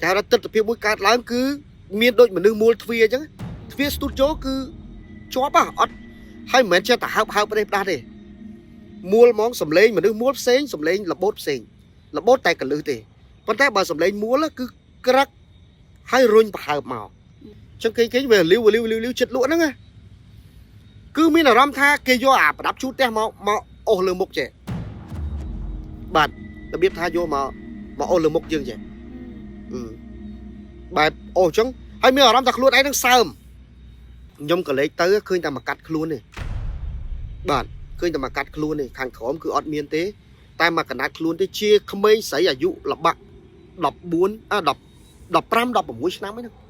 គេហៅថាទស្សនភាពមួយកើតឡើងគឺមានដូចមនុស្សមូលទ្វារអញ្ចឹងទ្វារស្ទូឌីយោគឺជាប់ហ៎អត់ហើយមិនមែនចេះតែហើបហើបប្រេះផ្ដាស់ទេមូលហ្មងសំឡេងមនុស្សមូលផ្សេងសំឡេងរបូតផ្សេងរបូតតែកលឹះទេប៉ុន្តែបើសំឡេងមូលគឺក្រឹកហើយរុញប្រហើបមកអញ្ចឹងគេគេវាលាវលាវលាវលាវចិត្តលក់ហ្នឹងណាគឺមានអារម្មណ៍ថាគេយកអាប្រដាប់ជូតផ្ទះមកមកអូសលើមុខចេះបាទរបៀបថាយកមកមកអូសលើមុខយើងចេះ អឺបែបអូអញ្ចឹងហើយមានអារម្មណ៍ថាខ្លួនឯងនឹងសើមខ្ញុំក៏លេចទៅឃើញតែមកកាត់ខ្លួនទេបាទឃើញតែមកកាត់ខ្លួនទេខាងក្រោមគឺអត់មានទេ តែមកកណាត់ខ្លួនទេជាក្មេងស្រីអាយុលបាក់14អា10 15 16ឆ្នាំហ្នឹង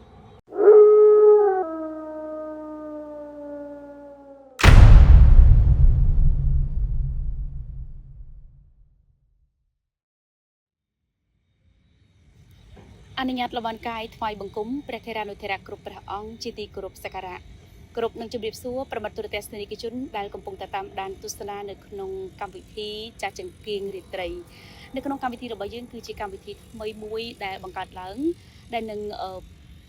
អនុញ្ញាតលវនកាយថ្វាយបង្គំព្រះថេរានុថេរៈគ្រប់ព្រះអង្គជាទីគោរពសក្ការៈគ្រប់នឹងជម្រាបសួរប្រិមត្តទូរទស្សនិកជនដែលកំពុងតែតាមដានទស្សនានៅក្នុងកម្មវិធីចាស់ចង្គៀងរាត្រីនៅក្នុងកម្មវិធីរបស់យើងគឺជាកម្មវិធីថ្មីមួយដែលបង្កើតឡើងដែលនឹង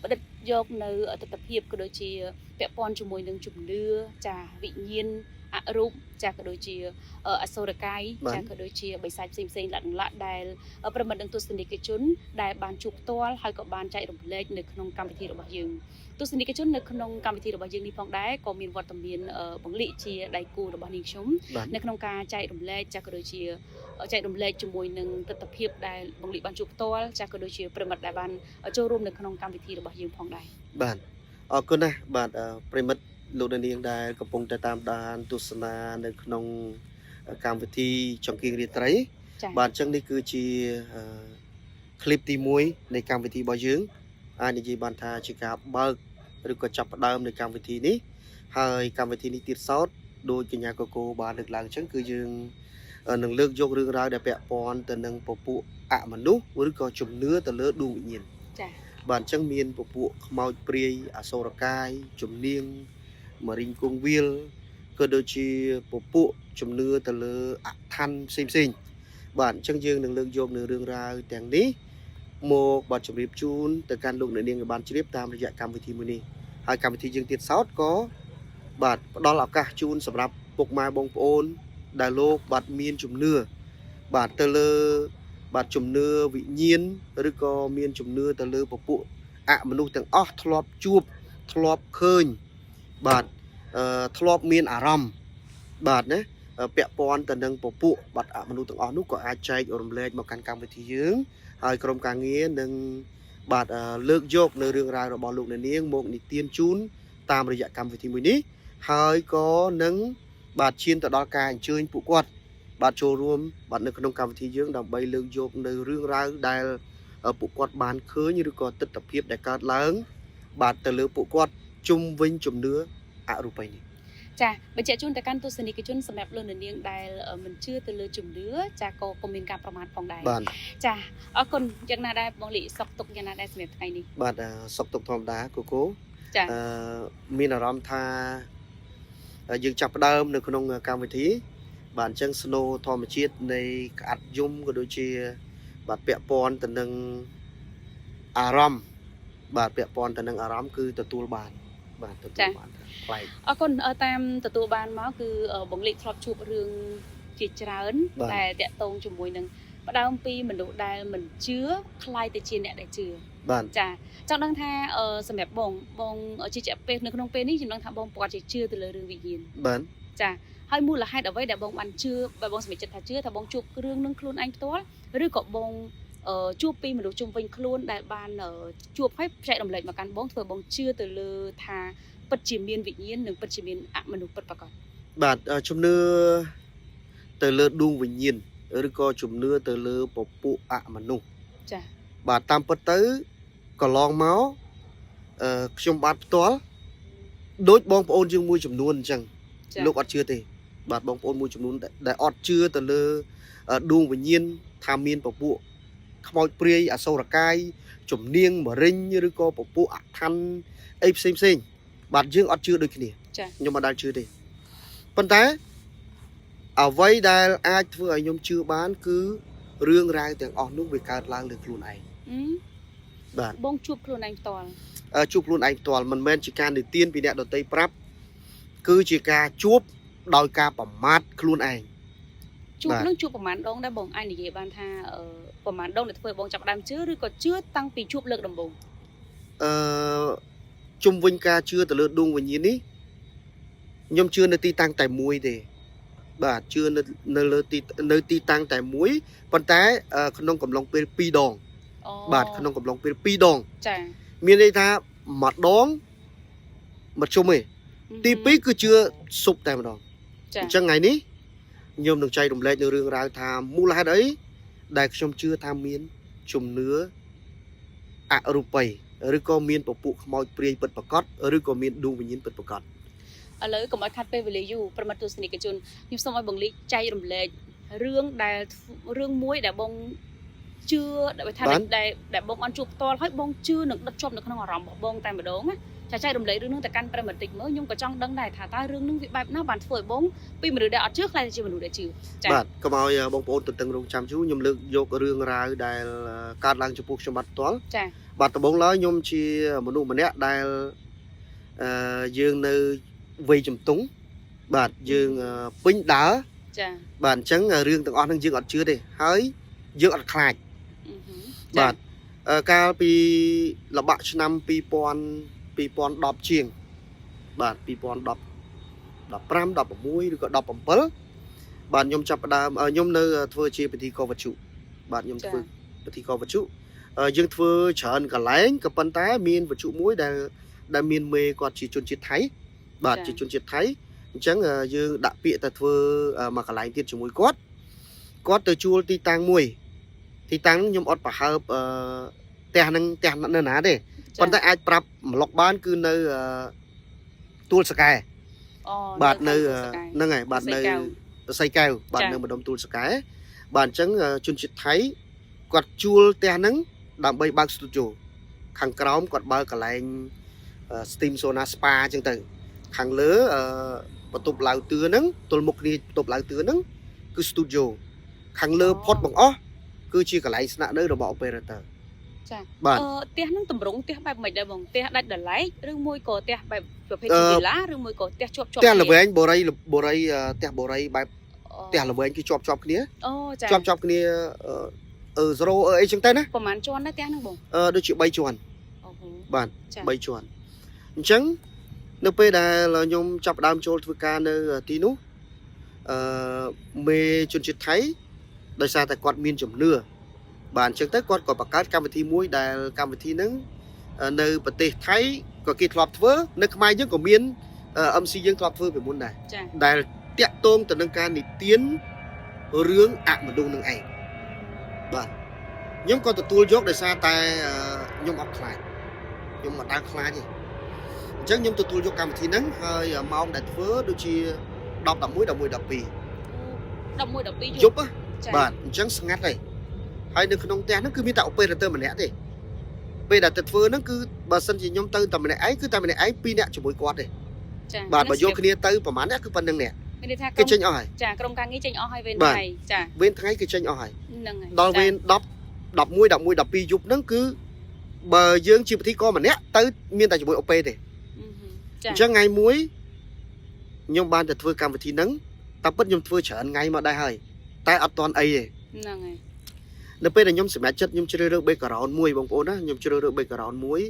ផ្ដិតយកនៅទស្សនវិជ្ជាក៏ដូចជាពាក់ព័ន្ធជាមួយនឹងជំនឿចាវិញ្ញាណអរូបចាក៏ដូចជាអសុរកាយចាក៏ដូចជាបិសាចផ្សេងផ្សេងលក្ខណៈដែលប្រិមត្តនឹងទស្សនិកជនដែលបានជួបផ្ទាល់ហើយក៏បានចែករំលែកនៅក្នុងកម្មវិធីរបស់យើងទស្សនិកជននៅក្នុងកម្មវិធីរបស់យើងនេះផងដែរក៏មានវត្តមានបង្លិជាដៃគូរបស់នាងខ្ញុំនៅក្នុងការចែករំលែកចាក៏ដូចជាចែករំលែកជាមួយនឹងទស្សនវិជ្ជាដែលបង្លិបានជួបផ្ទាល់ចាក៏ដូចជាប្រិមត្តដែលបានចូលរួមនៅក្នុងកម្មវិធីរបស់យើងផងដែរ បាទអរគុណណាស់បាទប្រិមិត្តលោកអ្នកនាងដែលកំពុងតែតាមដានទស្សនានៅក្នុងកម្មវិធីចង្គៀងរាត្រីបាទអញ្ចឹងនេះគឺជាคลิปទី1នៃកម្មវិធីរបស់យើងអាចនិយាយបានថាជាការបើកឬក៏ចាប់ផ្ដើមនៃកម្មវិធីនេះហើយកម្មវិធីនេះទៀតសោតដោយកញ្ញាកកូបានលើកឡើងអញ្ចឹងគឺយើងនឹងលើកយករឿងរ៉ាវដែលពាក់ព័ន្ធទៅនឹងពពួកអមនុស្សឬក៏ជំនឿទៅលើដួងវិញ្ញាណ ចា៎ បាទអញ្ចឹងមានពពួកខ្មោចព្រាយអសុរកាយជំនាងមរិញគងវិលក៏ដូចជាពពួកជំនឿទៅលើអឋានផ្សេងផ្សេងបាទអញ្ចឹងយើងនឹងលើកយកនៅរឿងរ៉ាវទាំងនេះមកបាទជម្រាបជូនទៅកាន់លោកអ្នកនាងឲ្យបានជ្រាបតាមរយៈកម្មវិធីមួយនេះហើយកម្មវិធីយើងទៀតសោតក៏បាទផ្ដល់ឱកាសជូនសម្រាប់ពុកម៉ែបងប្អូនដែលលោកបាទមានជំនឿបាទទៅលើបាទជំនឿវិញ្ញាណឬក៏មានជំនឿទៅលើពពួកអមនុស្សទាំងអស់ធ្លាប់ជួបធ្លាប់ឃើញបាទធ្លាប់មានអារម្មណ៍បាទណាពាក់ព័ន្ធទៅនឹងពពួកបាទអមនុស្សទាំងអស់នោះក៏អាចចែករំលែកមកកាន់កម្មវិធីយើងហើយក្រុមការងារនឹងបាទលើកយកនៅរឿងរ៉ាវរបស់លោកអ្នកនាងមកនិទានជូនតាមរយៈកម្មវិធីមួយនេះហើយក៏នឹងបាទឈានទៅដល់ការអញ្ជើញពួកគាត់បាទចូលរួមបាទនៅក្នុងកម្មវិធីយើងដើម្បីលើកយកនៅរឿងរ៉ាវដែលពួកគាត់បានឃើញឬក៏ទស្សនវិជ្ជាដែលកើតឡើងបាទទៅលើពួកគាត់ជុំវិញជំនឿអរូបីនេះ ចាបញ្ជាក់ជូនទៅកាន់ទស្សនិកជនសម្រាប់លោកអ្នកនាងដែលមិនជឿទៅលើជំនឿចាក៏ពុំមានការប្រមាថផងដែរចាអរគុណយ៉ាងណាដែរបងលីសុខទុក្ខយ៉ាងណាដែរសម្រាប់ថ្ងៃនេះ បាទសុខទុក្ខធម្មតាកូកូ ចាមានអារម្មណ៍ថាយើងចាប់ផ្ដើមនៅក្នុងកម្មវិធីបាទអញ្ចឹង snow ធម្មជាតិនៃក្អាត់យំក៏ដូចជាបាទពាក់ព័ន្ធទៅនឹងអារម្មណ៍បាទពាក់ព័ន្ធទៅនឹងអារម្មណ៍គឺទទួលបានបាទទទួលបានប្លែក អរគុណតាមទទួលបានមកគឺបងលីធ្លាប់ជួបរឿងជាច្រើនដែលតាក់ទងជាមួយនឹងផ្ដើមពីមនុស្សដែលមិនជឿคล้ายទៅជាអ្នកដែលជឿ បាទ ចាចង់ដឹងថាសម្រាប់បងបងជាជាពេលនៅក្នុងពេលនេះខ្ញុំដឹងថាបងប្រកាសជាជឿទៅលើរឿងវិញ្ញាណ បាទ ចាហើយមូលហេតុអ្វីដែលបងបានជឿបើបងសម្រេចចិត្តថាជឿថាបងជួបរឿងនឹងខ្លួនឯងផ្ទាល់ឬក៏បងជួបពីមនុស្សជុំវិញខ្លួនដែលបានជួបហើយចែករំលែកមកកាន់បងធ្វើបងជឿទៅលើថាពិតជាមានវិញ្ញាណនិងពិតជាមានអមនុស្សពិតប្រាកដ បាទជំនឿទៅលើដួងវិញ្ញាណឬក៏ជំនឿទៅលើពពួកអមនុស្ស ចា បាទតាមពិតទៅកន្លងមកខ្ញុំបាទផ្ទាល់ដូចបងប្អូនយើងមួយចំនួនអញ្ចឹងលោកអត់ជឿទេបាទបងប្អូនមួយចំនួនដែលអត់ជឿទៅលើដួងវិញ្ញាណថាមានពពួកខ្មោចព្រាយអសុរកាយជំនាងមរិញឬក៏ពពួកអឋានអីផ្សេងផ្សេងបាទយើងអត់ជឿដូចគ្នាខ្ញុំមិនដែលជឿទេប៉ុន្តែអ្វីដែលអាចធ្វើឲ្យខ្ញុំជឿបានគឺរឿងរ៉ាវទាំងអស់នោះវាកើតឡើងលើខ្លួនឯង បាទ បងជួបខ្លួនឯងផ្ទាល់ ជួបខ្លួនឯងផ្ទាល់មិនមែនជាការនិទានពីអ្នកដទៃប្រាប់គឺជាការជួបដោយការប្រមាថខ្លួនឯង ជួប បាទ នឹងជួបប្រហែលដងដែរបងអាចនិយាយបានថាប្រហែលដងដែលធ្វើឲ្យបងចាប់ផ្ដើមជឿឬក៏ជឿតាំងពីជួបលើកដំបូង អឺជុំវិញការជឿទៅលើដួងវិញ្ញាណនេះខ្ញុំជឿនៅទីតាំងតែមួយទេបាទជឿនៅនៅលើទីនៅទីតាំងតែមួយប៉ុន្តែក្នុងកំឡុងពេល2ដង អូ បាទក្នុងកំឡុងពេល2ដង ចា មានន័យថាម្ដងមកជុំទេទី2គឺជឿសុបតែម្ដង ចា អញ្ចឹងថ្ងៃនេះខ្ញុំនឹងចែករំលែកនៅរឿងរ៉ាវថាមូលហេតុអីដែលខ្ញុំជឿថាមានជំនឿអរូបីឬក៏មានពពួកខ្មោចព្រាយពិតប្រាកដឬក៏មានដួងវិញ្ញាណពិតប្រាកដ ឥឡូវកុំឲ្យខាត់ពេលវេលាយូរប្រិមត្តទស្សនិកជនខ្ញុំសូមឲ្យបងលីចែករំលែករឿងដែលធ្វើរឿងមួយដែលបងជឿដែលថា បាទ ដែលដែលបងអន់ជួបផ្ទាល់ហើយបងជឿនឹងដិតជាប់នៅក្នុងអារម្មណ៍របស់បងតែម្ដងណាចាចែករំលែករឿងហ្នឹងទៅកាន់ប្រិមត្តតិចមើលខ្ញុំក៏ចង់ដឹងដែរថាតើរឿងហ្នឹងវាបែបណាបានធ្វើឲ្យបងពីមនុស្សដែលអត់ជឿខ្លាចទៅជាមនុស្សដែលជឿចា បាទកុំឲ្យបងប្អូនទន្ទឹងរង់ចាំយូរខ្ញុំលើកយករឿងរ៉ាវដែលកើតឡើងចំពោះខ្ញុំបាទផ្ទាល់ ចា បាទដំបូងឡើយខ្ញុំជាមនុស្សម្នាក់ដែលយើងនៅវ័យជំទង់បាទយើងពេញដើរ ចា បាទអញ្ចឹងរឿងទាំងអស់ហ្នឹងយើងអត់ជឿទេហើយយើងអត់ខ្លាច អឺហឹម បាទកាលពីលបាក់ឆ្នាំ2000 2010ជាងបាទ2010 15 16ឬក៏17បាទខ្ញុំចាប់ផ្ដើមខ្ញុំនៅធ្វើជាពិធីករវត្ថុបាទខ្ញុំធ្វើពិធីករវត្ថុយើងធ្វើច្រើនកន្លែងក៏ប៉ុន្តែមានវត្ថុមួយដែលដែលមានមេគាត់ជាជនជាតិថៃបាទជាជនជាតិថៃអញ្ចឹងយើងដាក់ពាក្យទៅធ្វើមួយកន្លែងទៀតជាមួយគាត់គាត់ទៅជួលទីតាំងមួយទីតាំងហ្នឹងខ្ញុំអត់ប្រហើបផ្ទះហ្នឹងផ្ទះនៅណាទេ ចា ប៉ុន្តែអាចប្រាប់ម្លុកបានគឺនៅទួលសកែ អូ បាទនៅ ខាងសកែ ហ្នឹងហើយបាទនៅ សីកែវ សីកែវបាទ ចា នៅម្ដុំទួលសកែបាទអញ្ចឹងជនជាតិថៃគាត់ជួលផ្ទះហ្នឹងដើម្បីបើកស្ទូឌីយោខាងក្រោមគាត់បើកកន្លែង Steam Sauna Spa អញ្ចឹងទៅខាងលើបន្ទប់ឡាវទឿហ្នឹងទល់មុខគ្នាបន្ទប់ឡាវទឿហ្នឹងគឺស្ទូឌីយោខាងលើផុតបង្អស់គឺជាកន្លែងស្នាក់នៅរបស់ operator ចា បាទ ផ្ទះហ្នឹងតម្រង់ផ្ទះបែបម៉េចដែរបងផ្ទះដាច់ដោយឡែកឬមួយក៏ផ្ទះបែបប្រភេទជាវីឡាឬមួយក៏ផ្ទះជាប់ជាប់ ផ្ទះល្វែងបូរីបូរីផ្ទះបូរីបែប អូ ផ្ទះល្វែងគឺជាប់ជាប់គ្នា អូចា ជាប់ជាប់គ្នាអឺ0អឺអីចឹងទៅណា ប្រហែលជាន់ដែរផ្ទះហ្នឹងបង ដូចជា3ជាន់ អូហូ បាទ ចា 3ជាន់អញ្ចឹងនៅពេលដែលខ្ញុំចាប់ផ្ដើមចូលធ្វើការនៅទីនោះអឺមេជនជាតិថៃដោយសារតែគាត់មានជំនឿបាទអញ្ចឹងទៅគាត់ក៏បង្កើតកម្មវិធីមួយដែលកម្មវិធីហ្នឹងនៅប្រទេសថៃក៏គេធ្លាប់ធ្វើនៅខ្មែរយើងក៏មាន MC យើងធ្លាប់ធ្វើពីមុនដែរ ចា ដែលតាក់ទងទៅនឹងការនិទានរឿងអមនុស្សនឹងឯងបាទខ្ញុំក៏ទទួលយកដោយសារតែខ្ញុំអត់ខ្លាចខ្ញុំមិនដើរខ្លាចទេអញ្ចឹងខ្ញុំទទួលយកកម្មវិធីហ្នឹងហើយម៉ោងដែលធ្វើដូចជា10 11 11 12 11 12 យប់ហ៎ ចា បាទអញ្ចឹងស្ងាត់ហើយហើយនៅក្នុងផ្ទះហ្នឹងគឺមានតែ operator ម្នាក់ទេពេលដែលទៅធ្វើហ្នឹងគឺបើសិនជាខ្ញុំទៅតែម្នាក់ឯងគឺតែម្នាក់ឯងពីរនាក់ជាមួយគាត់ទេ ចា បាទបើយកគ្នាទៅប្រហែលអ្នកគឺប៉ុណ្្នឹងអ្នក មានន័យថា គេចេញអស់ហើយ ចាក្រុមការងារចេញអស់ហើយវេន បាទ ថ្ងៃចា វេនថ្ងៃគេចេញអស់ហើយ ហ្នឹងហើយ ដល់វេន10 11 11 12យប់ហ្នឹងគឺបើយើងជាពិធីករម្នាក់ទៅមានតែជាមួយអូពេទេ អឺហឹមចា អញ្ចឹងថ្ងៃមួយខ្ញុំបានទៅធ្វើកម្មវិធីហ្នឹងតែពិតខ្ញុំធ្វើច្រើនថ្ងៃមកដែរហើយតែអត់តាន់អីទេ ហ្នឹងហើយ នៅពេលដែលខ្ញុំសម្រេចចិត្តខ្ញុំជ្រើសរើស background មួយបងប្អូនណាខ្ញុំជ្រើសរើស background មួយ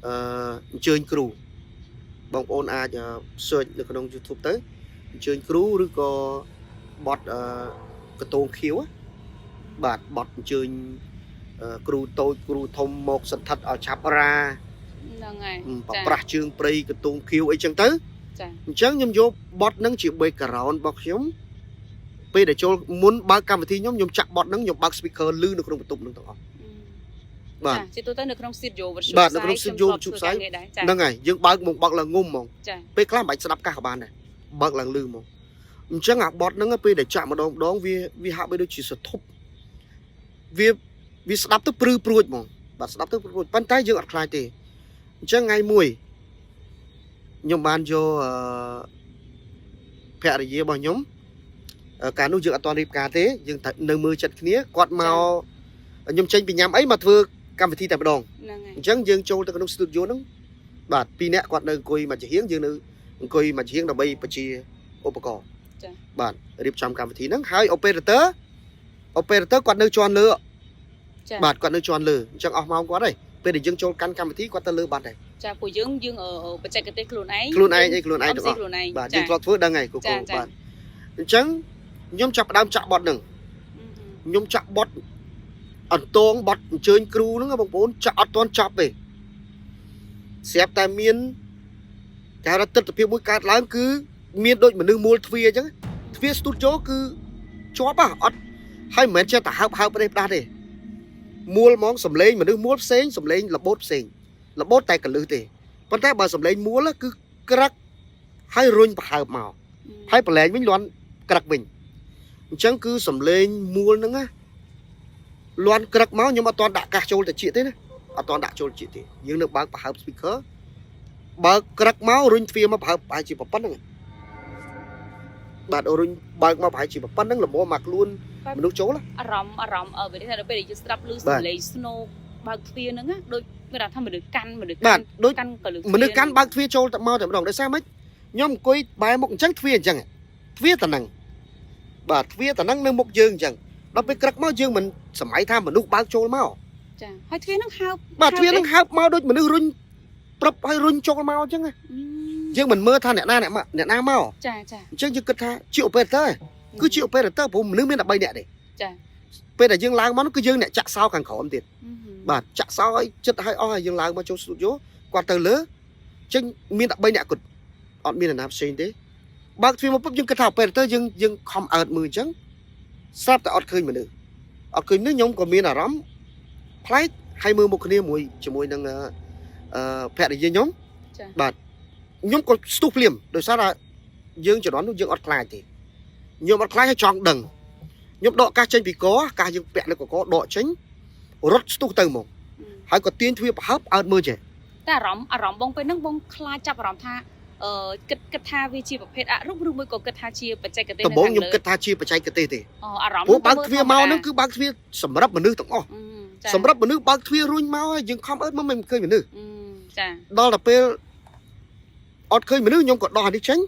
អឺអញ្ជើញគ្រូបងប្អូនអាច search នៅក្នុង YouTube ទៅអញ្ជើញគ្រូឬក៏បទកតងខៀវបាទបទអញ្ជើញគ្រូតូចគ្រូធំមកសន្ធិដ្ឋឲ្យឆាប់រា ហ្នឹងហើយ ប្រប្រាស់ជើងព្រៃកតងខៀវអីចឹងទៅ ចា អញ្ចឹងខ្ញុំយកបទហ្នឹងជា background របស់ខ្ញុំពេលដែលចូលមុនបើកកម្មវិធីខ្ញុំខ្ញុំចាក់បទហ្នឹងខ្ញុំបើក speaker ឮនៅក្នុងបន្ទប់ហ្នឹងទាំងអស់បាទ ចាជាទូទៅនៅក្នុង studio វិទ្យុ បាទនៅក្នុង studio វិទ្យុផ្សាយ ដែរចា ហ្នឹងហើយយើងបើកមកបើកឡើងងុំហ្មង ចា ពេលខ្លះមិនបាច់ស្ដាប់កាសក៏បានដែរបើកឡើងលឺហ្មងអញ្ចឹងអាបទហ្នឹងពេលដែលចាក់ម្ដងម្ដងវាវាហាក់បីដូចជាសធប់វាវាស្ដាប់ទៅព្រឺព្រួចហ្មងបាទស្ដាប់ទៅព្រឺព្រួចប៉ុន្តែយើងអត់ខ្លាចទេអញ្ចឹងថ្ងៃមួយខ្ញុំបានយកអឺភរិយារបស់ខ្ញុំកាលនោះយើងអត់ទាន់រៀបការទេយើងត្រូវនៅមើលចិត្តគ្នាគាត់មកខ្ញុំចេញពីញ៉ាំអីមកធ្វើ កម្មវិធីតែម្ដង ហ្នឹងហើយ អញ្ចឹងយើងចូលទៅក្នុង studio ហ្នឹងបាទពីរនាក់គាត់នៅអង្គុយមួយជាហៀងយើងនៅអង្គុយមួយជាហៀងដើម្បីបញ្ជាឧបករណ៍ ចា បាទរៀបចំកម្មវិធីហ្នឹងហើយ operator គាត់នៅជាន់លើ ចា បាទគាត់នៅជាន់លើអញ្ចឹងអស់ម៉ោងគាត់ហើយពេលដែលយើងចូលកាន់កម្មវិធីគាត់ទៅលើបាត់ហើយ ចាពួកយើងយើងបច្ចេកទេសខ្លួនឯង ខ្លួនឯងអីខ្លួនឯងទាំងអស់ ខ្លួនឯង បាទយើងធ្លាប់ធ្វើដឹងហើយកូកូ ចាចា បាទអញ្ចឹងខ្ញុំចាប់ផ្ដើមចាក់បត់ហ្នឹងខ្ញុំចាក់បត់អន្តងបត់អញ្ជើញគ្រូហ្នឹងបងប្អូនចាក់អត់ទាន់ចប់ទេស្រាប់តែមានគេហៅថាទស្សនវិជ្ជាមួយកើតឡើងគឺមានដូចមនុស្សមូលទ្វារអញ្ចឹងទ្វារស្ទូឌីយោគឺជាប់ហ៎អត់ហើយមិនមែនចេះតែហើបហើបប្រេះផ្ដាស់ទេមូលហ្មងសំឡេងមនុស្សមូលផ្សេងសំឡេងរបូតផ្សេងរបូតតែកលឹះទេប៉ុន្តែបើសំឡេងមូលគឺក្រឹកហើយរុញប្រហើបមក ហើយប្រឡែងវិញលាន់ក្រឹកវិញអញ្ចឹងគឺសំឡេងមូលហ្នឹងណាលាន់ក្រឹកមកខ្ញុំអត់ទាន់ដាក់កាសចូលទៅជាទេណាអត់ទាន់ដាក់ចូលជាទេយើងនៅបើកប្រហើប speaker បើកក្រឹកមករុញទ្វារមកប្រហើបប្រហែលជាប៉ុណ្្នឹងបាទរុញបើកមកប្រហែលជាប៉ុណ្្នឹងល្មមមកខ្លួនមនុស្សចូលណា អារម្មណ៍អឺពេលនេះថាដល់ពេលដែលយើងស្ដាប់ឮសំឡេង snow បើកទ្វារហ្នឹងណាដូចមានអារម្មណ៍ថាមនុស្សកាន់មនុស្ស បាទដូច កាន់កលឹះ មនុស្សកាន់បើកទ្វារចូលទៅមកតែម្ដងដោយសារម៉េចខ្ញុំអង្គុយបែរមុខអញ្ចឹងទ្វារអញ្ចឹងទ្វារតហ្នឹងបាទទ្វារតហ្នឹងនៅមុខយើងអញ្ចឹងដល់ពេលក្រឹកមកយើងមិនសម័យថាមនុស្សបើកចូលមក ចាហើយទ្វារហ្នឹងហើប បាទទ្វារនឹងហើបមកដូចមនុស្សរុញព្រឹបឲ្យរុញចូលមកអញ្ចឹងណាយើងមិនមើលថាអ្នកណាអ្នកមកអ្នកណាមក ចាចា អញ្ចឹងយើងគិតថាជា operator គឺជា operator ព្រោះមនុស្សមានតែ3នាក់ទេ ចា ពេលដែលយើងឡើងមកនោះគឺយើងអ្នកចាក់សោខាងក្រោមទៀតបាទចាក់សោឲ្យចិត្តឲ្យអស់ហើយយើងឡើងមកចូល studio គាត់ទៅលើអញ្ចឹងមានតែ3នាក់គត់អត់មានអ្នកណាផ្សេងទេបើកទ្វារមកពុបយើងគិតថា operator យើងយើងខំអើតមើលអញ្ចឹងស្រាប់តែអត់ឃើញមនុស្សអត់ឃើញមនុស្សខ្ញុំក៏មានអារម្មណ៍ប្លែកហើយមើលមុខគ្នាមួយជាមួយនឹងអឺភរិយាខ្ញុំ ចា បាទខ្ញុំក៏ស្ទុះភ្លាមដោយសារថាយើងជំនាន់នោះយើងអត់ខ្លាចទេខ្ញុំអត់ខ្លាចហើយចង់ដឹងខ្ញុំដកកាសចេញពីកកាសយើងពាក់នៅកកដកចេញរត់ស្ទុះទៅហ្មងហើយក៏ទាញទ្វារប្រហើបអើតមើលចេះ តែអារម្មណ៍បងពេលហ្នឹងបងខ្លាចចាប់អារម្មណ៍ថាអឺគិតគិតថាវាជាប្រភេទអរូបឬមួយក៏គិតថាជាបច្ចេកទេស ដំបូងខ្ញុំគិតថាជាបច្ចេកទេសទេ អូអារម្មណ៍ ព្រោះបើកទ្វារមកហ្នឹងគឺបើកទ្វារសម្រាប់មនុស្សទាំងអស់សម្រាប់មនុស្សបើកទ្វាររុញមកហើយយើងខំអើតមកមិនឃើញមនុស្ស ចា ដល់តែពេលអត់ឃើញមនុស្សខ្ញុំក៏ដោះអានេះចេញ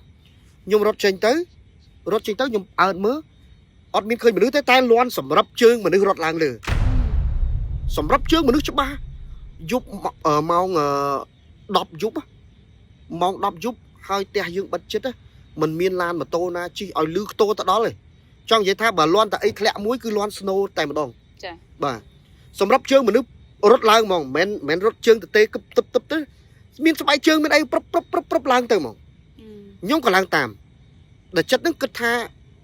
ខ្ញុំរត់ចេញទៅរត់ចេញទៅខ្ញុំអើតមើលអត់មានឃើញមនុស្សទេតែលាន់សម្រាប់ជើងមនុស្សរត់ឡើងលើសម្រាប់ជើងមនុស្សច្បាស់យប់ម៉ោង10យប់ម៉ោង10យប់ហើយផ្ទះយើងបិទជិតมันមានឡានម៉ូតូណាជិះឲ្យលឺខ្ទោទៅដល់ទេចង់និយាយថាបើលាន់តែអីធ្លាក់មួយគឺលាន់ស្នូតែម្ដង ចា បាទសម្រាប់ជើងមនុស្សរត់ឡើងហ្មងមិនមែនរត់ជើងទៅទេគឹបទឹបទឹបទេមានស្បែកជើងមានអីព្រឹបព្រឹបព្រឹបព្រឹបឡើងទៅហ្មងខ្ញុំក៏ឡើងតាមដែលចិត្តនឹងគិតថា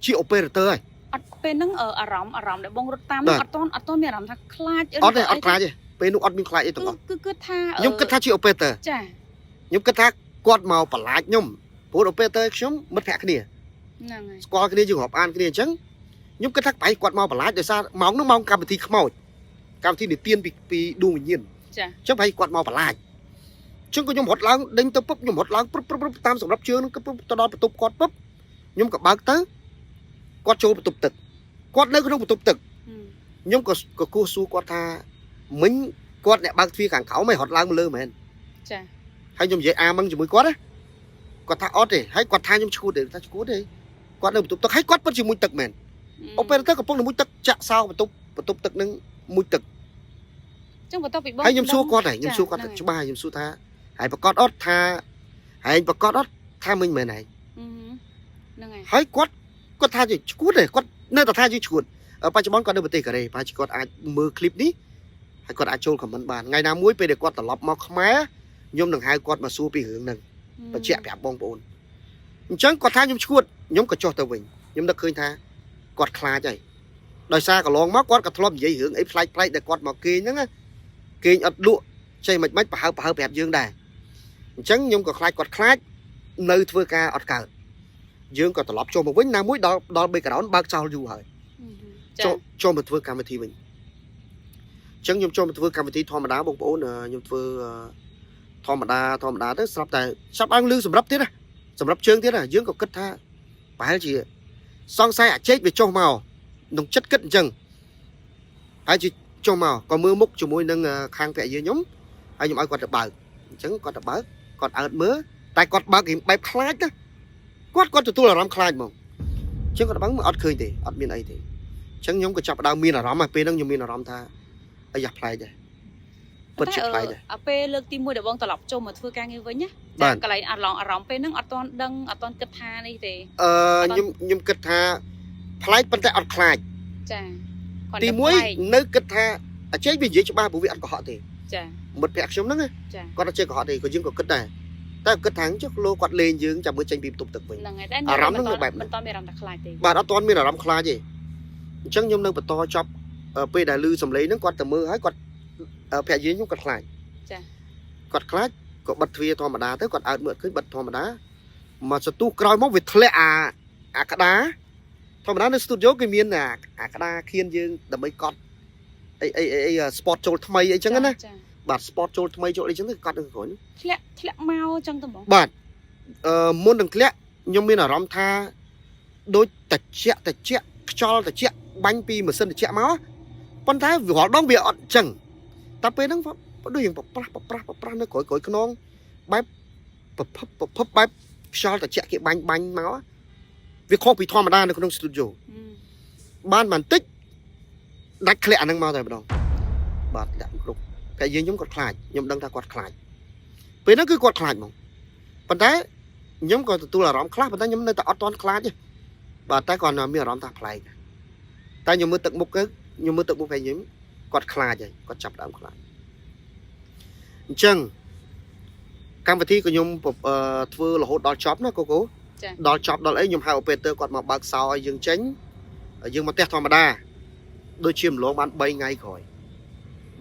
ជា operator ហើយ អត់ពេលហ្នឹងអារម្មណ៍ដែលបងរត់តាមហ្នឹងអត់តន់អត់តន់មានអារម្មណ៍ថាខ្លាច អត់ទេអត់ខ្លាចទេពេលនោះអត់មានខ្លាចអីទាំងអស់ គឺគិតថា ខ្ញុំគិតថាជា operator ចា ខ្ញុំគិតថាគាត់មកបន្លាចខ្ញុំព្រោះ operator ខ្ញុំមិត្តភក្តិគ្នា ហ្នឹងហើយ ស្គាល់គ្នាយើងរាប់អានគ្នាអញ្ចឹងខ្ញុំគិតថាបែរគាត់មកបន្លាចដោយសារម៉ោងនោះម៉ោងកម្មវិធីខ្មោចកម្មវិធីនិទានពីពីដួងវិញ្ញាណ ចា អញ្ចឹងបែរគាត់មកបន្លាចអញ្ចឹងក៏ខ្ញុំរត់ឡើងដេញទៅពុបខ្ញុំរត់ឡើងព្រឹបព្រឹបព្រឹបតាមសម្រាប់ជើងហ្នឹងគឺទៅដល់បន្ទប់គាត់ពុបខ្ញុំក៏បើកទៅគាត់ចូលបន្ទប់ទឹកគាត់នៅក្នុងបន្ទប់ទឹកខ្ញុំក៏ក៏គោះសួរគាត់ថាមិញគាត់អ្នកបើកទ្វារខាងក្រោមឯងរត់ឡើងមកលើមែន ចា ហើយខ្ញុំនិយាយអាមឹងជាមួយគាត់ណាគាត់ថាអត់ទេហើយគាត់ថាខ្ញុំឈួតទេថាឈួតទេគាត់នៅបន្ទប់ទឹកហើយគាត់ពិតជាមួយទឹកមែនអូពេលទៅកំពុងតែមួយទឹកចាក់សោបន្ទប់បន្ទប់ទឹកនឹងមួយទឹក ចឹងបន្ទាប់ពីបង ហើយខ្ញុំសួរគាត់ហើយខ្ញុំសួរគាត់ច្បាស់ខ្ញុំសួរថាហើយប្រកាសអត់ថាហើយប្រកាសអត់ថាមិញមែនហើយ ហ្នឹងហើយ ហើយគាត់គាត់ថាជាឈួតទេគាត់នៅតែថាជាឈួតបច្ចុប្បន្នគាត់នៅប្រទេសកូរ៉េប្រហែលជាគាត់អាចមើលឃ្លីបនេះហើយគាត់អាចចូលខមមិនបានថ្ងៃណាមួយពេលដែលគាត់ត្រឡប់មកខ្មែរខ្ញុំនឹងហៅគាត់មកសួរពីរឿងហ្នឹងបញ្ជាក់ប្រាប់បងប្អូនអញ្ចឹងគាត់ថាខ្ញុំឈួតខ្ញុំក៏ចុះទៅវិញខ្ញុំនឹកឃើញថាគាត់ខ្លាចហើយដោយសារកន្លងមកគាត់ក៏ធ្លាប់និយាយរឿងអីប្លែកប្លែកដែលគាត់មកគេងហ្នឹងណាគេងអត់លក់ចេះមិនមិនប្រហើប្រហើប្រាប់យើងដែរអញ្ចឹងខ្ញុំក៏ខ្លាចគាត់ខ្លាចនៅធ្វើការអត់កើតយើងក៏ត្រឡប់ចូលមកវិញណាមួយដល់ដល់ background បើកចោលយូរហើយចូលចូលមកធ្វើកម្មវិធីវិញអញ្ចឹងខ្ញុំចូលមកធ្វើកម្មវិធីធម្មតាបងប្អូនខ្ញុំធ្វើធម្មតាធម្មតាទៅស្រាប់តែស្រាប់ឡើងលឺសម្រាប់ទៀតណាសម្រាប់ជើងទៀតណាយើងក៏គិតថាប្រហែលជាសង្ស័យអាចេកវាចុះមកក្នុងចិត្តគិតអញ្ចឹងហើយជា ចុះមកក៏មើលមុខជាមួយនឹងខាងភរិយាខ្ញុំហើយខ្ញុំឲ្យគាត់ទៅបើកអញ្ចឹងគាត់ទៅបើកគាត់អើតមើលតែគាត់បើករៀងបែបខ្លាចណាគាត់គាត់ទទួលអារម្មណ៍ខ្លាចហ្មងអញ្ចឹងគាត់បើកមើលអត់ឃើញទេអត់មានអីទេអញ្ចឹងខ្ញុំក៏ចាប់ផ្ដើមមានអារម្មណ៍ហើយពេលហ្នឹងខ្ញុំមានអារម្មណ៍ថាអាយ៉ាប្លែកដែរពិតជាប្លែកដែរ អាពេលលើកទី1ដែលបងត្រឡប់ចូលមកធ្វើការងារវិញណា បាទ កន្លែងអារម្មណ៍ពេលហ្នឹងអត់ទាន់ដឹងអត់ទាន់គិតថានេះទេ អឺខ្ញុំខ្ញុំគិតថាប្លែកប៉ុន្តែអត់ខ្លាច ចាគាត់ ទី តែប្លែក 1នៅគិតថាអចេញវានិយាយច្បាស់ព្រោះវាអត់កុហកទេ ចា មិត្តភក្តិខ្ញុំហ្នឹងណា ចា គាត់អត់ចេះកុហកទេក៏យើងក៏គិតដែរតែគិតថាចុះលោកគាត់លេងយើងចាំមើលចេញពីបន្ទប់ទឹកវិញ ហ្នឹងហើយតែ អារម្មណ៍ហ្នឹងនៅបែបហ្នឹង មិនតមានអារម្មណ៍ថាខ្លាចទេ បាទអត់ទាន់មានអារម្មណ៍ខ្លាចទេអញ្ចឹងខ្ញុំនៅបន្តចប់ពេលដែលឮសំឡេងហ្នឹងគាត់ទៅមើលហើយគាត់ភរិយាខ្ញុំគាត់ខ្លាច ចា គាត់ខ្លាចក៏បិទទ្វារធម្មតាទៅគាត់អើតមើលឃើញបិទធម្មតាមកសន្ទុះក្រោយមកវាធ្លាក់អាក្តារធម្មតានៅស្ទូឌីយោគេមានអាក្តារខៀនយើងដើម្បីកត់អីអីអីអី spot ចូលថ្មីអីចឹងណា ចា បាទ spot ចូលថ្មីចូលអីចឹងទៅកត់នៅក្រោយ ធ្លាក់ធ្លាក់មកចឹងទៅបង បាទអឺមុននឹងធ្លាក់ខ្ញុំមានអារម្មណ៍ថាដូចតិចតិចខ្យល់តិចបាញ់ពីម៉ាស៊ីនតិចមកប៉ុន្តែរាល់ដងវាអត់អញ្ចឹងតែពេលហ្នឹងដូចយ៉ាងប្រប្រាស់ប្រប្រាស់ប្រប្រាស់នៅក្រោយក្រោយខ្នងបែបប្រភពប្រភពបែបខ្យល់តិចគេបាញ់បាញ់មកវាខុសពីធម្មតានៅក្នុងស្ទូឌីយោបានបន្តិចដាច់ធ្លាក់អាហ្នឹងមកតែម្ដងបាទធ្លាក់គ្រប់តែយើងខ្ញុំគាត់ខ្លាចខ្ញុំដឹងថាគាត់ខ្លាចពេលហ្នឹងគឺគាត់ខ្លាចហ្មងប៉ុន្តែខ្ញុំក៏ទទួលអារម្មណ៍ខ្លះប៉ុន្តែខ្ញុំនៅតែអត់ទាន់ខ្លាចទេបាទតែគាត់មានអារម្មណ៍ថាប្លែកតែខ្ញុំមើលទឹកមុខទៅខ្ញុំមើលទឹកមុខហើយខ្ញុំគាត់ខ្លាចហើយគាត់ចាប់ដើមខ្លាចអញ្ចឹងកម្មវិធីក៏ខ្ញុំធ្វើរហូតដល់ចប់ណាកូកូ ចា ដល់ចប់ដល់អីខ្ញុំហៅ operator គាត់មកបើកសោឲ្យយើងចេញយើងមកផ្ទះធម្មតាដូចជាម្លងបាន3ថ្ងៃក្រោយ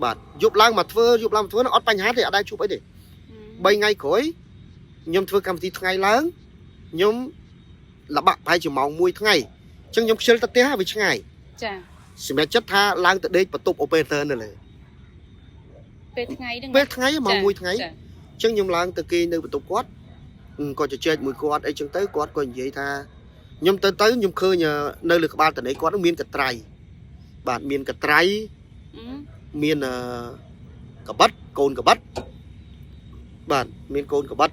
បាទយប់ឡើងមកធ្វើយប់ឡើងមកធ្វើអត់បញ្ហាទេអត់ដែរជួបអីទេ3ថ្ងៃក្រោយខ្ញុំធ្វើកម្មវិធីថ្ងៃឡើងខ្ញុំលបាក់ប្រហែលជាម៉ោង1ថ្ងៃអញ្ចឹងខ្ញុំខ្ជិលទៅផ្ទះវាឆ្ងាយ ចា សម្រាប់ចិត្តថាឡើងទៅដេកបន្ទប់ operator នៅលើ ពេលថ្ងៃហ្នឹង ពេលថ្ងៃម៉ោង1ថ្ងៃ ចា អញ្ចឹងខ្ញុំឡើងទៅគេងនៅបន្ទប់គាត់គាត់ជជែកមួយគាត់អីចឹងទៅគាត់ក៏និយាយថាខ្ញុំទៅទៅខ្ញុំឃើញនៅលើក្បាលតនីគាត់នឹងមានកត្រៃបាទមានកត្រៃមានកបិតកូនកបិតបាទមានកូនកបិត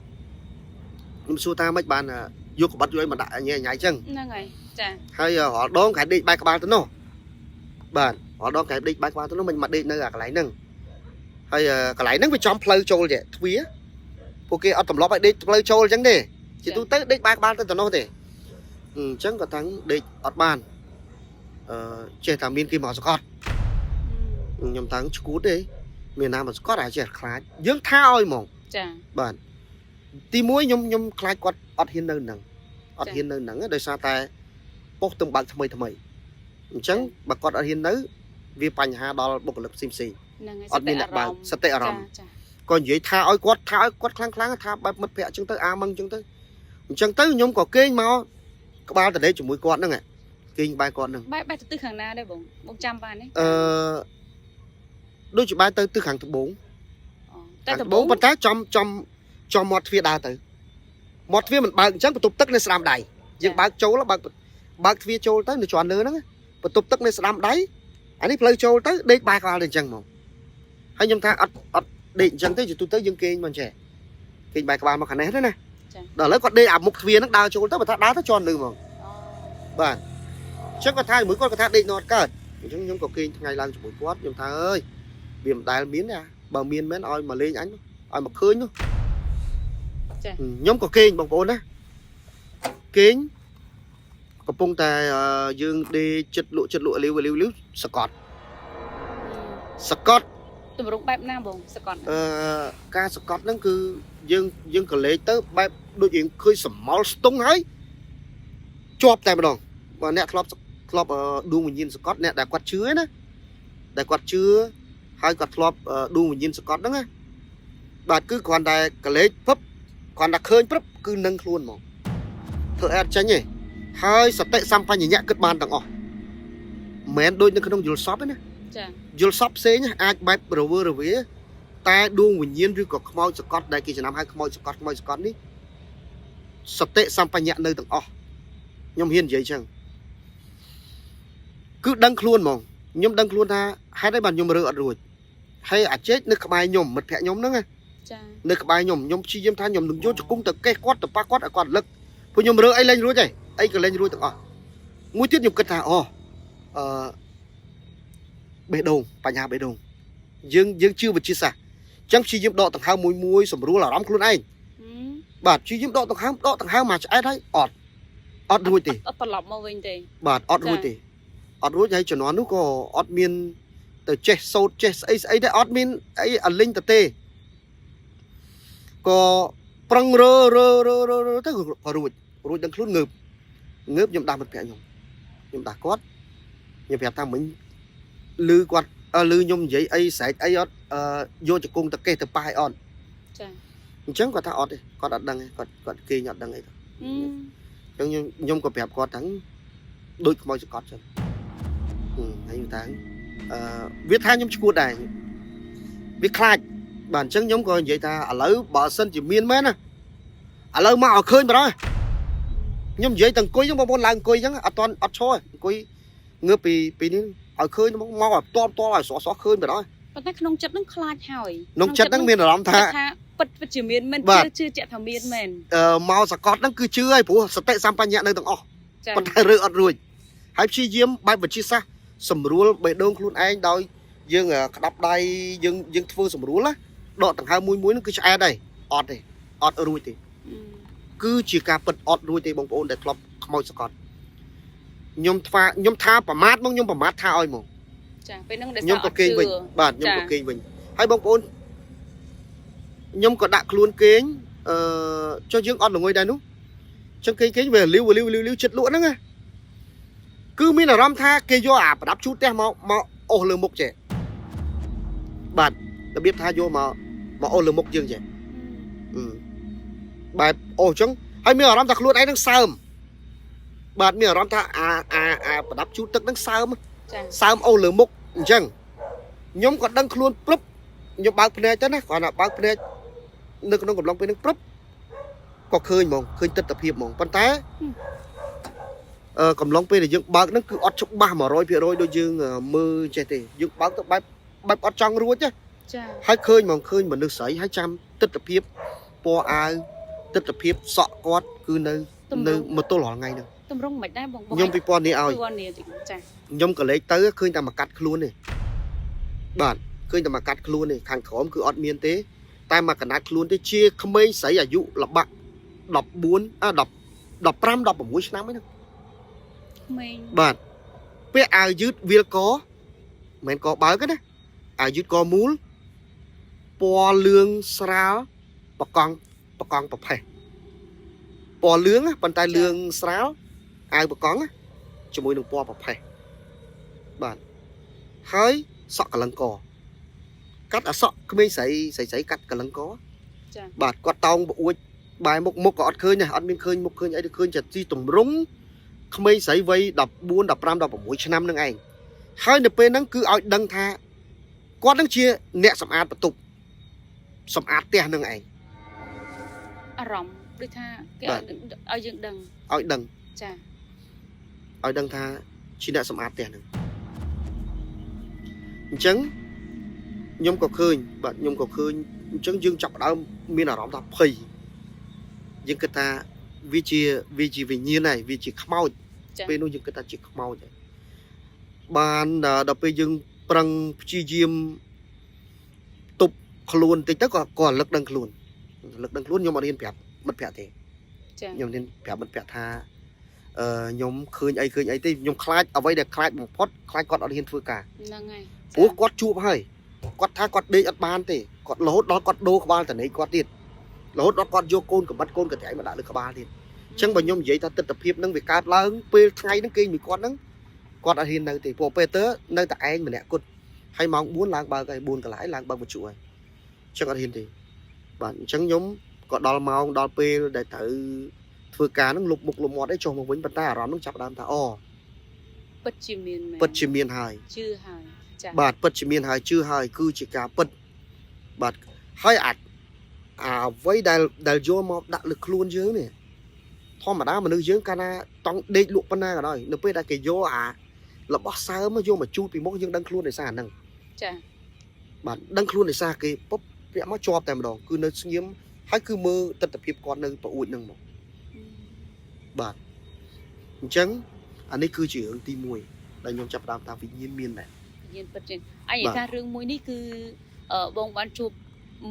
ខ្ញុំសួរថាម៉េចបានយកកបិតយកឲ្យមកដាក់ញ៉ៃញ៉ៃចឹង ហ្នឹងហើយចា ហើយរាល់ដងគេដេកបែកក្បាលទៅនោះបាទរាល់ដងគេដេកបែកក្បាលទៅនោះមិនមកដេកនៅអាកន្លែងហ្នឹងហើយកន្លែងហ្នឹងវាចំផ្លូវចូលទេទ្វារពួកគេអត់ទម្លាប់ឲ្យដេកផ្លូវចូលអញ្ចឹងទេជាទូទៅដេកបែកក្បាលទៅទៅនោះទេអញ្ចឹងក៏តាំងដេកអត់បានអឺចេះតែមានគេមកសកត់ខ្ញុំតាំងឈួតទេមានណាមកសកត់អាចេះខ្លាចយើងថាឲ្យហ្មង ចា បាទទី1ខ្ញុំខ្ញុំខ្លាចគាត់អត់ហ៊ាននៅនឹងអត់ហ៊ាននៅនឹងដោយសារតែប៉ុស្តិ៍ទំបើកថ្មីថ្មីអញ្ចឹងបើគាត់អត់ហ៊ាននៅវាបញ្ហាដល់បុគ្គលិកផ្សេងផ្សេង ហ្នឹងហើយ អត់មានអ្នកបើកសតិអារម្មណ៍ ចា ក៏និយាយថាឲ្យគាត់ថាឲ្យគាត់ខ្លាំងខ្លាំងថាបែបមិត្តភក្តិអញ្ចឹងទៅអាមឹងអញ្ចឹងទៅអញ្ចឹងទៅខ្ញុំក៏គេងមកក្បាលតដេជាមួយគាត់ហ្នឹងគេងបែរគាត់ហ្នឹង បែបបែបទៅទិសខាងណាដែរបងបងចាំបានទេ អឺដូចជាបែរទៅទិសខាងត្បូង តែ ត្បូងប៉ុន្តែចំចំចំមាត់ទ្វារដើរទៅមាត់ទ្វារមិនបើកអញ្ចឹងបន្ទប់ទឹកនៅស្ដាំដៃយើងបើកចូលបើកបើកទ្វារចូលទៅនៅជាន់លើហ្នឹងបន្ទប់ទឹកនៅស្ដាំដៃអានេះផ្លូវចូលទៅដេកបែរក្បាលទៅអញ្ចឹងហ្មងហើយខ្ញុំថាអត់អត់ដេកអញ្ចឹងទេជាទូទៅយើងគេងមកចេះគេងបែរក្បាលមកខាងនេះទេណាដល់ឥឡូវគាត់ដេកអាមុខទ្វារហ្នឹងដើរចូលទៅបើថាដើរទៅជាន់លើហ្មងបាទអញ្ចឹងគាត់ថាជាមួយគាត់គាត់ថាដេកនត់កើតអញ្ចឹងខ្ញុំក៏គេងថ្ងៃឡើងជាមួយគាត់ខ្ញុំថាអើយវាមិនដែលមានទេបើមានមែនឲ្យមកលេងអញឲ្យមកឃើញនោះ ចា ខ្ញុំក៏គេងបងប្អូនណាគេងកំពុងតែយើងដេកចិត្តលក់ចិត្តលក់លាវលាវលាវសកត់សកត់ ទម្រង់បែបណាបងសកត់ អឺការសកត់ហ្នឹងគឺយើងយើងក៏លេចទៅបែបដូចយើងឃើញសមល់ស្ទង់ហើយជាប់តែម្ដងបើអ្នកធ្លាប់ធ្លាប់ដួងវិញ្ញាណសកត់អ្នកដែលគាត់ជឿណាដែលគាត់ជឿហើយគាត់ធ្លាប់ដួងវិញ្ញាណសកត់ហ្នឹងណាបាទគឺគ្រាន់តែកលេចពឹបគ្រាន់តែឃើញព្រឹបគឺនឹងខ្លួនហ្មងធ្វើអត់ចេញទេហើយសតិសម្បញ្ញៈគិតបានទាំងអស់មិនមែនដូចនៅក្នុងយល់សពទេណា ចា យល់សពផ្សេងអាចបែបរវើរវាតែដួងវិញ្ញាណឬក៏ខ្មោចសកត់ដែលគេចំណាំហៅខ្មោចសកត់ខ្មោចសកត់នេះសតិសម្បញ្ញៈនៅទាំងអស់ខ្ញុំហ៊ាននិយាយចឹងគឺដឹងខ្លួនហ្មង ខ្ញុំដឹងខ្លួនថាហេតុអីបានខ្ញុំរើអត់រួចហើយអាចេកនៅក្បែរខ្ញុំមិត្តភក្តិខ្ញុំហ្នឹងណា ចា នៅក្បែរខ្ញុំខ្ញុំព្យាយាមថាខ្ញុំនឹងយកជង្គង់ទៅកេះគាត់ទៅប៉ះគាត់ឲ្យគាត់លឹកព្រោះខ្ញុំរើអីលែងរួចហើយអីក៏លែងរួចទាំងអស់មួយទៀតខ្ញុំគិតថាអូអឺបេះដូងបញ្ហាបេះដូងយើងយើងជឿវិទ្យាសាស្ត្រអញ្ចឹងព្យាយាមដកដង្ហើមមួយមួយសម្រួលអារម្មណ៍ខ្លួនឯង ហឹម បាទព្យាយាមដកដង្ហើមដកដង្ហើមមកឆ្អែតហើយអត់អត់រួចទេ អត់ត្រឡប់មកវិញទេ បាទអត់រួចទេអត់រួចហើយជំនាន់នោះក៏អត់មានទៅចេះសូត្រចេះស្អីស្អីដែរអត់មានអីអលិញទៅទេក៏ប្រឹងរើរើរើរើរើទៅក៏រួចរួចដឹងខ្លួនងើបងើបខ្ញុំដាស់មិត្តភក្តិខ្ញុំខ្ញុំដាស់គាត់ខ្ញុំប្រាប់ថាមិញឮគាត់អឺឮខ្ញុំនិយាយអីស្រែកអីអត់អឺយកជង្គង់ទៅកេះទៅប៉ះឲ្យអត់ ចា អញ្ចឹងគាត់ថាអត់ទេគាត់អត់ដឹងទេគាត់គាត់គេងអត់ដឹងអីទេ ហឹម អញ្ចឹងខ្ញុំខ្ញុំក៏ប្រាប់គាត់ថាដូចខ្មោចសកត់ចឹងហឹមហើយថាអឺវាថាខ្ញុំឈួតដែរវាខ្លាចបាទអញ្ចឹងខ្ញុំក៏និយាយថាឥឡូវបើសិនជាមានមែនណាឥឡូវមកឲ្យឃើញបណ្ដោយខ្ញុំនិយាយតែអង្គុយចឹងបងប្អូនឡើងអង្គុយចឹងអត់តន់អត់ឈរទេអង្គុយងើបពីពីនេះឲ្យឃើញមកមកឲ្យតបតឲ្យស្រស់ស្រស់ឃើញបណ្ដោយ ប៉ុន្តែក្នុងចិត្តនឹងខ្លាចហើយ ក្នុងចិត្តហ្នឹងមានអារម្មណ៍ថា គិតថាពិតពិតជាមានមែន បាទ ជឿជឿជាក់ថាមានមែន អឺមកសកត់ហ្នឹងគឺជឿហើយព្រោះសតិសម្បញ្ញៈនៅទាំងអស់ ចា ប៉ុន្តែរើអត់រួចហើយព្យាយាមបែបវិទ្យាសាស្ត្រសម្រួលបេះដូងខ្លួនឯងដោយយើងក្តាប់ដៃយើងយើងធ្វើសម្រួលណាដកដង្ហើមមួយមួយហ្នឹងគឺឆ្អែតហើយអត់ទេអត់រួចទេ ហឹម គឺជាការពិតអត់រួចទេបងប្អូនដែលធ្លាប់ខ្មោចសកត់ខ្ញុំថ្វាខ្ញុំថាប្រមាថមកខ្ញុំប្រមាថថាឲ្យមក ចាពេលហ្នឹងដោយ ខ្ញុំ សារអត់ជឿ ក៏គេងវិញបាទខ្ញុំ ចា ក៏គេងវិញហើយបងប្អូនខ្ញុំក៏ដាក់ខ្លួនគេងអឺចុះយើងអត់ល្ងុយដែរនោះអញ្ចឹងគេងគេងវាលាវលាវលាវលាវចិត្តលក់ហ្នឹងណាគឺមានអារម្មណ៍ថាគេយកអាប្រដាប់ជូតផ្ទះមកមកអូសលើមុខចេះបាទរបៀបថាយកមកមកអូសលើមុខយើងចេះ ហឹម អឺបែបអូសអញ្ចឹងហើយមានអារម្មណ៍ថាខ្លួនឯងនឹងសើមបាទមានអារម្មណ៍ថាអាអាអាប្រដាប់ជូតទឹកនឹងសើម ចា សើមអូសលើមុខអញ្ចឹងខ្ញុំក៏ដឹងខ្លួនព្រឹបខ្ញុំបើកភ្នែកទៅណាគ្រាន់តែបើកភ្នែកនៅក្នុងកំឡុងពេលហ្នឹងព្រឹបក៏ឃើញហ្មងឃើញទស្សនភាពហ្មងប៉ុន្តែអឺកំឡុងពេលដែលយើងបើកហ្នឹងគឺអត់ច្បាស់100%ដូចយើងមើលចេះទេយើងបើកទៅបែបបែបអត់ចង់រួចទេ ចា ហើយឃើញហ្មងឃើញមនុស្សស្រីហើយចាំទស្សនភាពពណ៌អាវទស្សនភាពសក់គាត់គឺនៅ នៅ ទម្រង់ មកទល់រាល់ថ្ងៃហ្នឹង ទម្រង់មិនដែរបងបង ខ្ញុំពិព័រណ៍នេះឲ្យ ពិព័រណ៍នេះតិចចា ខ្ញុំក៏លេចទៅឃើញតែមកកាត់ខ្លួនទេបាទឃើញតែមកកាត់ខ្លួនទេខាងក្រោមគឺអត់មានទេ តែមកកណាត់ខ្លួនទេជាក្មេងស្រីអាយុល្បាក់14អ10 15 16ឆ្នាំហ្នឹង ក្មេង បាទពាក់អាវយឺតវាលកមិនមែនកបើកទេណាអាវយឺតកមូលពណ៌លឿងស្រាលបកង់បកង់ប្រផេះពណ៌លឿងណាប៉ុន្តែលឿងស្រាលអាវបកង់ណាជាមួយនឹងពណ៌ប្រផេះបាទហើយសក់កលឹងកកាត់អសក់ក្មេងស្រីស្រីស្រីកាត់កលឹងក ចា បាទគាត់តោងប្អួចបែរមុខមុខក៏អត់ឃើញដែរអត់មានឃើញមុខឃើញអីទេឃើញតែទីតម្រង់ក្មេងស្រីវ័យ14 15 16ឆ្នាំនឹងឯងហើយនៅពេលហ្នឹងគឺឲ្យដឹងថាគាត់នឹងជាអ្នកសម្អាតបន្ទប់សម្អាតផ្ទះនឹងឯង អារម្មណ៍ដូចថាគេ បាទ ឲ្យយើងដឹង ឲ្យដឹង ចា ឲ្យដឹងថាជាអ្នកសម្អាតផ្ទះនឹងអញ្ចឹងខ្ញុំក៏ឃើញបាទខ្ញុំក៏ឃើញអញ្ចឹងយើងចាប់ផ្ដើមមានអារម្មណ៍ថាភ័យយើងគិតថាវាជាវាជាវិញ្ញាណហើយវាជាខ្មោច ចា ពេលនោះយើងគិតថាជាខ្មោចហើយបានដល់ពេលយើងប្រឹងព្យាយាមទប់ខ្លួនបន្តិចទៅក៏ក៏រលឹកដឹងខ្លួនរលឹកដឹងខ្លួនខ្ញុំអត់រៀនប្រាប់មិត្តភក្តិទេ ចា ខ្ញុំរៀនប្រាប់មិត្តភក្តិថាអឺខ្ញុំឃើញអីឃើញអីទេខ្ញុំខ្លាចអ្វីដែលខ្លាចបំផុតខ្លាចគាត់អត់ហ៊ានធ្វើការ ហ្នឹងហើយ ព្រោះគាត់ជួបហើយគាត់ថាគាត់ដេកអត់បានទេគាត់រហូតដល់គាត់ដូរក្បាលតនីគាត់ទៀតរហូតដល់គាត់យកកូនកបិតកូនកត្រៃមកដាក់លើក្បាលទៀត អញ្ចឹងបើខ្ញុំនិយាយថាទស្សនភាពហ្នឹងវាកើតឡើងពេលថ្ងៃហ្នឹងគេងមួយគាត់ហ្នឹងគាត់អត់ហ៊ាននៅទេព្រោះពេលទៅនៅតែឯងម្នាក់គត់ហើយម៉ោង4ឡើងបើកហើយ4កន្លែងឡើងបើកវិទ្យុហើយអញ្ចឹងអត់ហ៊ានទេបាទអញ្ចឹងខ្ញុំក៏ដល់ម៉ោងដល់ពេលដែលត្រូវធ្វើការហ្នឹងលុបមុខលុបមាត់ឯងចុះមកវិញប៉ុន្តែអារម្មណ៍ហ្នឹងចាប់ផ្ដើមថាអូ ពិតជាមានមែន ពិតជាមានហើយ ជឿហើយចា បាទពិតជាមានហើយជឿហើយគឺជាការពិតបាទហើយអាចអាអ្វីដែលដែលយកមកដាក់លើខ្លួនយើងនេះធម្មតាមនុស្សយើងកាលណាតង់ដេកលក់ប៉ុណ្ណាក៏ដោយនៅពេលដែលគេយកអា របស់សើមយកមកជូតពីមុខយើងដឹងខ្លួនដោយសារអាហ្នឹង ចា បាទដឹងខ្លួនដោយសារគេពុបពាក់មកជាប់តែម្ដងគឺនៅស្ងៀមហើយគឺមើលទស្សនភាពគាត់នៅប្អួចហ្នឹងមកបាទអញ្ចឹងអានេះគឺជារឿងទី1ដែលខ្ញុំចាប់ផ្ដើមថាវិញ្ញាណមានដែរ វិញ្ញាណពិតជាអញនិយាយថារឿងមួយនេះគឺបងបានជួប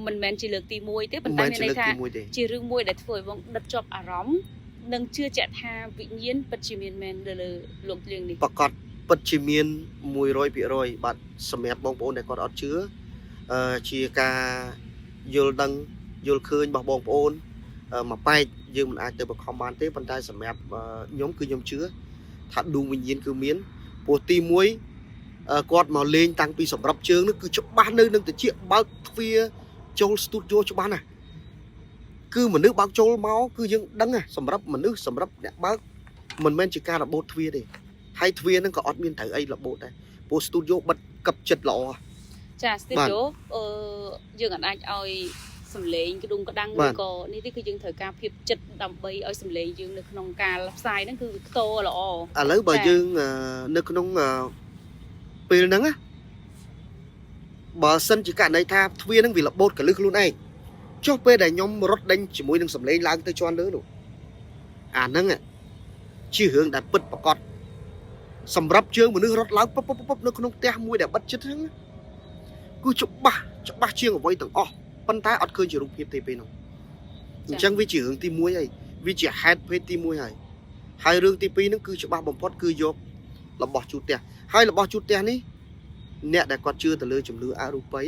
មិនមែនជាលើកទី1ទេប៉ុន្តែមានន័យថា ទី1ទេ ជារឿងមួយដែលធ្វើឲ្យបងដិតជាប់អារម្មណ៍និងជឿជាក់ថាវិញ្ញាណពិតជាមានមែនលើលើលោកលៀងនេះ ប្រកាសពិតជាមាន100%បាទសម្រាប់បងប្អូនដែលគាត់អត់ជឿជាការយល់ដឹងយល់ឃើញរបស់បងប្អូនមួយប៉ែកយើងមិនអាចទៅបង្ខំបានទេប៉ុន្តែសម្រាប់ខ្ញុំគឺខ្ញុំជឿថាដួងវិញ្ញាណគឺមានព្រោះទី1គាត់មកលេងតាំងពីសម្រាប់ជើងនោះគឺច្បាស់នៅនឹងតិចបើកទ្វារចូលស្ទូឌីយោច្បាស់ណាស់គឺមនុស្សបើកចូលមកគឺយើងដឹងណាសម្រាប់មនុស្សសម្រាប់អ្នកបើកមិនមែនជាការរបូតទ្វារទេហើយទ្វារហ្នឹងក៏អត់មានត្រូវអីរបូតដែរព្រោះស្ទូឌីយោបិទកឹបចិត្តល្អ ចាស្ទូឌីយោយើងអាចឲ្យសំឡេងក្ដុងក្ដាំងឬក៏នេះទេគឺយើងត្រូវការភាពចិត្តដើម្បីឲ្យសំឡេងយើងនៅក្នុងការផ្សាយហ្នឹងគឺខ្ទរល្អ ឥឡូវបើយើងនៅក្នុងពេលហ្នឹងណាបើសិនជាករណីថាទ្វារហ្នឹងវារបូតកលឹះខ្លួនឯងចុះពេលដែលខ្ញុំរត់ដេញជាមួយនឹងសំឡេងឡើងទៅជាន់លើនោះអាហ្នឹងជារឿងដែលពិតប្រាកដសម្រាប់ជើងមនុស្សរត់ឡើងពុបពុបនៅក្នុងផ្ទះមួយដែលបិទជិតហ្នឹងគឺច្បាស់ជាងអ្វីទាំងអស់ប៉ុន្តែអត់ឃើញជារូបភាពទេពេលនោះអញ្ចឹងវាជារឿងទី1ហើយវាជាហេតុភេទទី1ហើយហើយរឿងទី2ហ្នឹងគឺច្បាស់បំផុតគឺយករបស់ជូតផ្ទះហើយរបស់ជូតផ្ទះនេះអ្នកដែលគាត់ជឿទៅលើជំនឿអរូបី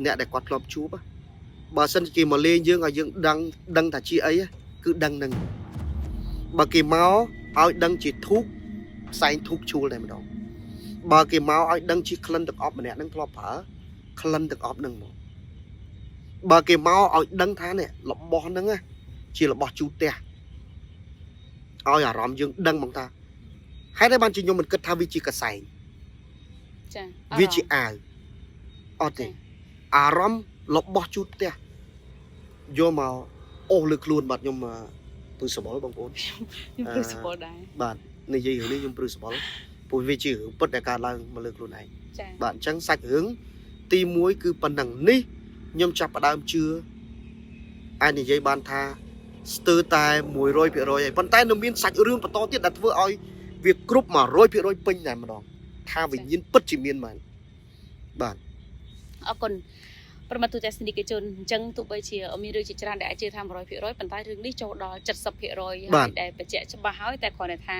អ្នកដែលគាត់ធ្លាប់ជួបបើសិនគេមកលេងយើងឲ្យយើងដឹងថាជាអីគឺដឹងនឹងបើគេមកឲ្យដឹងជាធូបផ្សែងធូបឈួលតែម្ដងបើគេមកឲ្យដឹងជាក្លិនទឹកអប់ម្នាក់នឹងធ្លាប់ប្រើក្លិនទឹកអប់នឹងមកបើគេមកឲ្យដឹងថានេះរបស់ហ្នឹងជារបស់ជូតផ្ទះឲ្យអារម្មណ៍យើងដឹងមកថាហេតុអីបានជាខ្ញុំមិនគិតថាវាជាកសែង ចា វាជាអាវអត់ទេអារម្មណ៍របស់ជូតផ្ទះយកមកអូសលើខ្លួនបាទខ្ញុំព្រឺសបល់បងប្អូន ខ្ញុំព្រឺសបល់ដែរ បាទនិយាយរឿងនេះខ្ញុំព្រឺសបល់ព្រោះវាជារឿងពិតដែលកើតឡើងមកលើខ្លួនឯង ចា បាទអញ្ចឹងសាច់រឿងទី1គឺប៉ុណ្ណឹងនេះខ្ញុំចាប់ផ្ដើមជឿអាចនិយាយបានថាស្ទើរតែ100%ហើយប៉ុន្តែនៅមានសាច់រឿងបន្តទៀតដែលធ្វើឲ្យវាគ្រប់100%ពេញតែម្ដងថាវិញ្ញាណពិតជាមានមែនបាទ អរគុណប្រិមត្តទូទស្សនិកជនអញ្ចឹងទោះបីជាមានរឿងជាច្រើនដែលអាចជឿថា100%ប៉ុន្តែរឿងនេះចូលដល់70%ហើយដែលបញ្ជាក់ច្បាស់ហើយតែគ្រាន់តែថា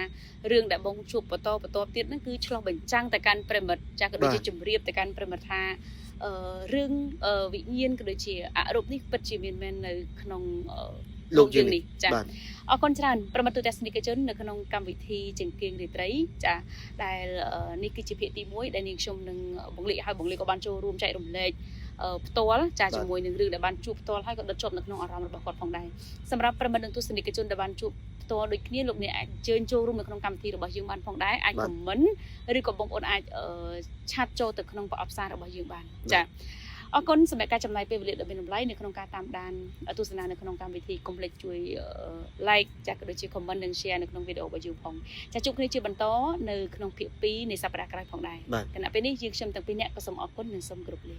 រឿងដែលបងជួបបន្តបន្តទៀតហ្នឹងគឺឆ្លោះបញ្ចាំងទៅកាន់ប្រិមត្តចាក៏ដូចជាជម្រាបទៅកាន់ប្រិមត្តថារឿងវិញ្ញាណក៏ដូចជាអរូបនេះពិតជាមានមែននៅក្នុង លោកយើង នេះចាអរគុណច្រើនប្រិមត្តទូទស្សនិកជននៅក្នុងកម្មវិធីចង្គៀងរាត្រីចាដែលនេះគឺជាភាគទី1ដែលនាងខ្ញុំនឹងបងលីហើយបងលីក៏បានចូលរួមចែករំលែកផ្ទាល់ចាជាមួយនឹងរឿងដែលបានជួបផ្ទាល់ហើយក៏ដិតជាប់នៅក្នុងអារម្មណ៍របស់គាត់ផងដែរសម្រាប់ប្រិមត្តនិងទស្សនិកជនដែលបានជួបផ្ទាល់ដូចគ្នាលោកអ្នកអាចអញ្ជើញចូលរួមនៅក្នុងកម្មវិធីរបស់យើងបានផងដែរអាច comment ឬក៏បងប្អូនអាចឆាតចូលទៅក្នុងប្រអប់សាររបស់យើងបានចាអរគុណសម្រាប់ការចំណាយពេលវេលាដ៏មានតម្លៃនៅក្នុងការតាមដានទស្សនានៅក្នុងកម្មវិធីកុំភ្លេចជួយ like ចាក៏ដូចជា comment និង share នៅក្នុងវីដេអូរបស់យើងផងចាជួបគ្នាជាបន្តនៅក្នុងភាគ2នៃសប្តាហ៍ក្រោយផងដែរគណៈពេលនេះយើងខ្ញុំទាំងពីរនាក់ក៏សូមអរគុណនិងសូមគោរពលា